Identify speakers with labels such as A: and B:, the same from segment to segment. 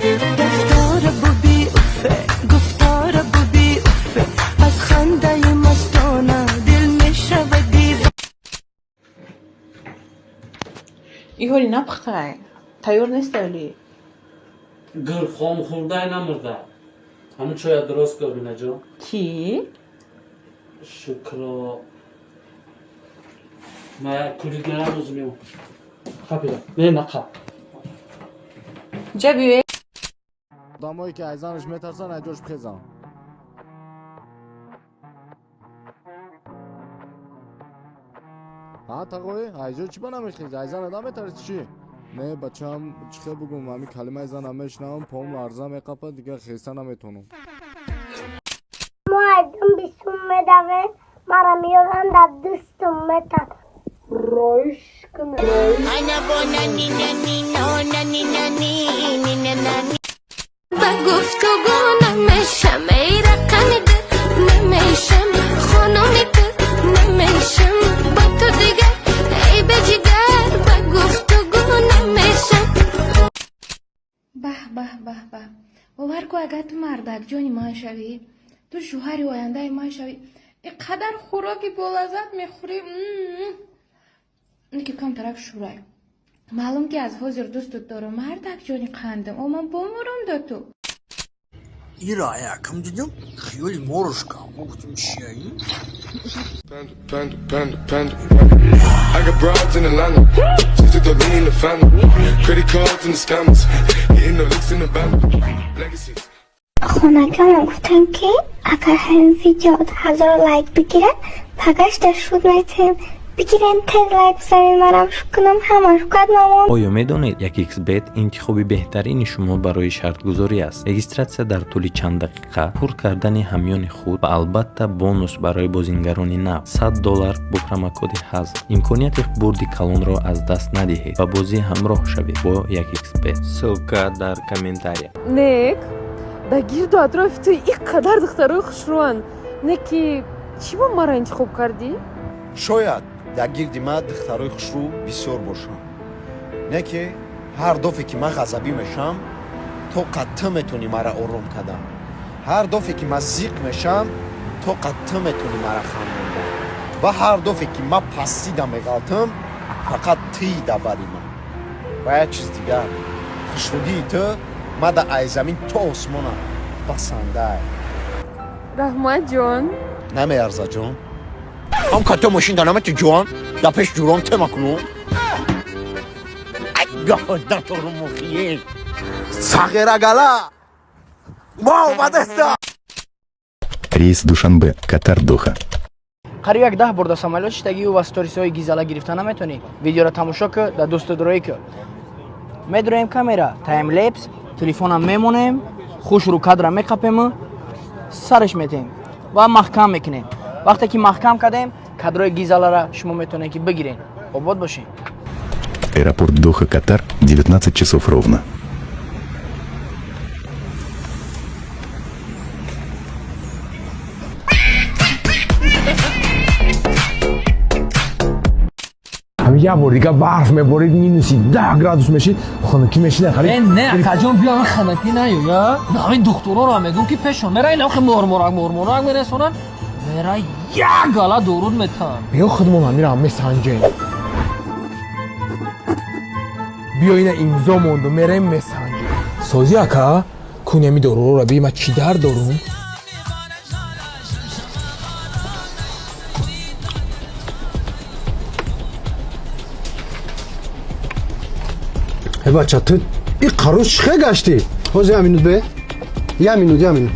A: Гуфтора буби уфе, гуфтора буби уфе, аз хандаи мастона дил мешавад див.
B: И ҳоли напухтай, тайёр нестай ҳоли.
C: Гир хом хӯрдай намурда. Ҳамун чоя дуруст кар, Бинаҷон.
B: Чӣ?
C: Шукро. Ма кулит мерам, ӯзу меом. Қапида. Не, нақаб.
B: Ҷа биёе.
D: Одамое ки аз занаш метарсанд, аз ҷош бихезанд. Ҳа, тағоӣ, аз ҷо чӣ ба намехезӣ? Аз занат наметарсӣ, чӣ? Не, бачаам, чӣ хел бугум, ҳамин калимаи зана мешунавам, поам ларза меқапад, дигар хеста наметавонам.
E: Мо аз дум бисум медавем, мара меёранд, дар дустум метан.
A: Ба гуфтугӯ намешам, эй рақами ду намешам, хонуми ту намешам, бо ту дигар, эй беҷигар, ба гуфтугӯ намешам.
F: Баҳ, баҳ, баҳ, баҳ! Бовар ку, агар ту мардак ҷони ман шавӣ, ту шӯҳари ояндаи ман шавӣ, ин қадар хӯроки болаззат мехӯрӣ, ки камтарак шӯрай. Маълум ки аз ҳозир дӯстут дорам, мардак ҷони қандам, о, ман бомурам до ту.
G: Ира якам дидам, хиёли морошка. Мо гуфтем, чия ин?
H: Panda, panda, panda, panda. I got broads in Atlanta. Just took the lean in the family. Credit cards and the scammers. Hitting the licks in the band. Legacies.
E: Хонагиам гуфтанд, ки агар ҳамин видео 1000 лайк бигирад, пагаш дар шуд метем. Бигирем, тез лайк бизанед, манам шуд кунам, ҳама шукад мамон.
I: Оё медонед, 1xBet интихоби беҳтарини шумо барои шартгузорӣ аст? Регистратсия дар тӯли чанд дақиқа, пур кардани ҳамёни худ ва албатта бонус барои бозингарони нав 100 доллар бо промокоди ҳазл. Имконияти бурди калонро аз даст надиҳед, ба бозӣ ҳамроҳ шавед бо 1xBet. Ссылка дар комментария.
J: Нек, дар гирду атрофи ту ин қадар духтарои хушрӯанд, не ки чӣ бо маро интихоб кардӣ?
K: Шояд дар гирди ман духтарои хушрӯ бисёр бошанд, не ки ҳар дофе ки ман ғазабӣ мешавам, то қад ту метавонӣ мара ором кардан, ҳар дофе ки ман зиқ мешавам, то қад ту метавонӣ мара хандондан ва ҳар дофе ки ман пастида меғалтам, фақат тии дар бари ман. Ва як чиз дигар: хушрӯгии ту мада ай замин то осмона басандай.
J: Раҳмат, ҷон.
K: Намеарза, ҷон. Ҳам като мошин да намету, ҷон, да пеш ҷуром тема кунум. Ай, сағирагала мо омадаста.
L: Рейс Душанбе, Катар, Доха.
M: Қариб як 10 бор дар самолёт шидагию ва сторисҳои гизала гирифта наметонӣ. Видеоро тамошо кӯ, дар дӯсту дуроӣ кӯ. Медроем камера, таймлапс, телефонам мемонем, хушрӯ кадра меқапему сараш метем ва маҳкам мекунем. Вақте ки маҳкам кардем, кадрои гизалара шумо метавонед ки бигирен. Обод бошед.
L: Аэропорт Доха, Катар, 19 часов ровно.
N: Ҳамин як бор дига барф меборид, минуси 10 градус мешид, хунукӣ мешид.
O: Э, не, акаҷон, биё, ҳамин ханакӣ наёя. Ҳамин духтуроро мегӯм, ки пешон мера, ин охи морморак морморак мересонанд, мера як гала дуруд метаҳанд.
N: Биё, худмон ҳамира месанҷем. Биё, ина имзо монду, мерем, месанҷем. Созӣ, ака, куни ҳами доруҳоро би, ман чӣ дард дорум?
P: Э, бача, ту и қароз чӣ хел гаштӣ? Ҳозир, як минут, бе, як минут, як минут.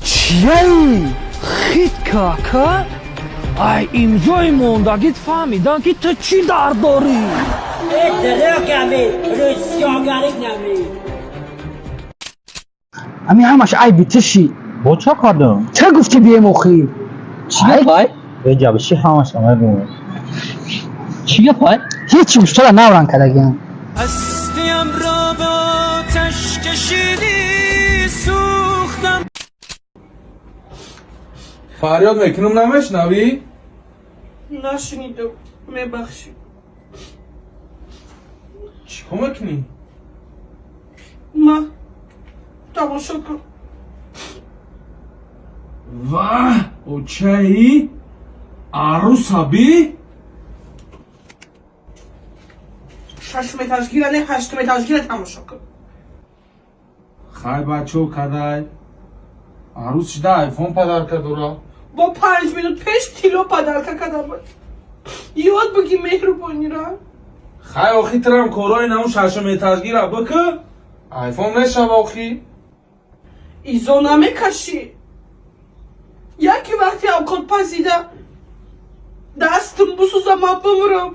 O: Чияи хитка, ака? Ай имзои мондагит фаҳмидан, ки ту чӣ дард дорӣ.
Q: Э,
M: Ҳамин ҳамаш айби ту шид.
Q: Бо чо кардам?
M: Ча гуфтӣ бием охир?
Q: Чӣ гапай? Беҷабиши ҳамаша мегӯм. Чӣ гапай?
M: Ҳечи, устора навран кардагиам.
A: Ҳастиям ро ба оташ кашидӣ, сӯхтам.
R: Фарёд мекунам, намешнавӣ?
J: Нашунидам, мебахшӣ.
R: Кор мекунӣ?
B: Ма тамошо кун.
R: Ваҳ, очаи арӯса би.
B: Шашметажгира не, ҳаштметажгира тамошо кун.
R: Хай, бачо, кадай арӯс шида, айфон подарка дора.
B: Бо 5 минут пеш тилло подарка карда буд. Ёд буги меҳрубонира.
R: Хай, охи тирам корҳои наму шашметажгира бикӣ, айфон мешава охи.
B: Изо намекашӣ. Яке вақти авқот пазида дастам бисӯза, ман бимирам.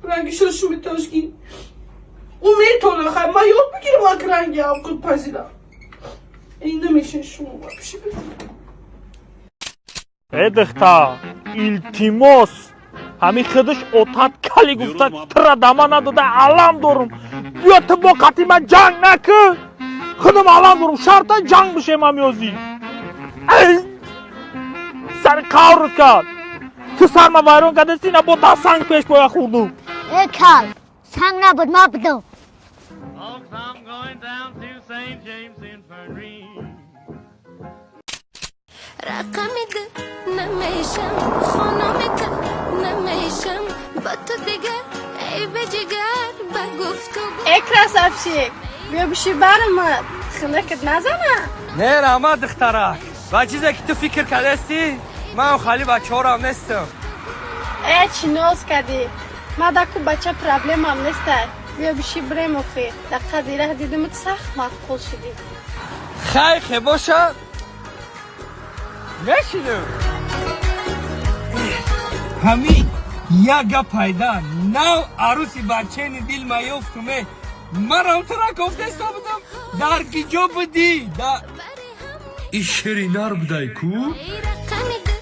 B: Ранги шашметажги ӯ метона. Хай, ман ёд бигирам ак ранги авқот пазида. Ин намеша шумо вообще.
S: Э, духтар, илтимос, ҳамин худаш отат кали гуфта тира дама надода, алам дорум. Биё, ту бо қати ман ҷанг накӣ, худам алам дорум, шарта ҷанг бишем. Ҳамёзӣ сари қаврат кард, ту сарма вайрон кардасти, на бо дастсанг пеш боя хӯрдум.
E: Э, кал, санг набуд, ма будум.
T: Folks, I'm going down to St. James Infirmary.
A: رقمی ده نمیشم، خانم ده نمیشم با تو دیگر، ای به جگر به گفتگو.
F: Э, красавчик, биё биши барма, хунакат назана.
U: Не, раҳмат, духтарак. Ба чизе ки ту фикр кардастӣ, ман хали бачаҳорам нестам.
F: Э, чӣ ноз кардӣ! Ма даку бача проблемам нестай. Биё биши бирем охи. Дар қади раҳ дидимут, сахт маъқул шудӣ.
U: Хай, хе боша, мешинем. Ҳамин як гап пайда нав арӯси бачени дил ма ёфтуме. Манам тура гуфтеста будам, дар киҷо будӣ да
R: И шери нар будай ку.
A: رقمی ده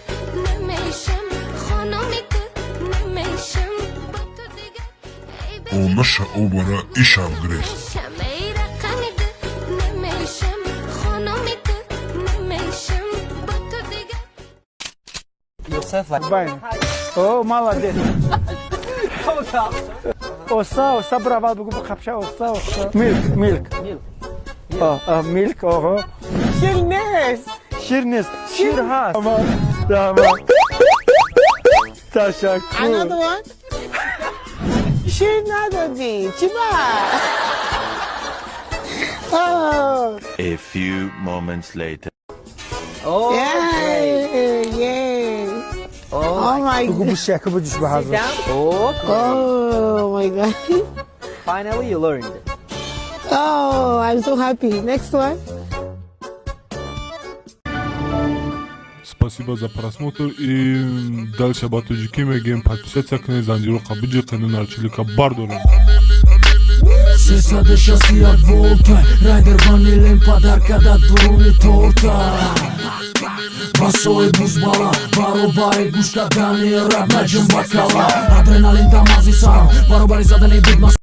A: نمیشم، خانم ده نمیشم با تو دیگر، ای به
H: Онаша обара ишам гирифт.
A: جگر ای رقمی ده نمیشم، خانم ده نمیشم با تو دیگر.
V: О, молодец. Оста, оста, бравал, бугу қапша, оста, оста. Milk, milk. А, milk, ого.
B: Шир нест.
V: Шир нест, шир ҳаст. Раҳмат. Ташаккур.
B: Another one. шир надодӣ, чӣ ба? Oh.
W: A few moments later.
B: Oh, yeah, yeah. Oh, my.
V: Бугу бишака буҷуш ба ҳазр.
B: Oh my God.
Q: Finally you learned.
B: Oh, I'm so happy. Next one.
H: Спасибо за просмотр и дальше ба тоҷикӣ мегӯем: подписаться кунед, занҷироқа биҷиқену нарчилика бардорем.
X: 361 волта райдер ванилем подарка да дуруни торта. Басои бузбала баробари гӯш кардани рап наҷим бакала, адреналин дамази сарам баробари задани бигма.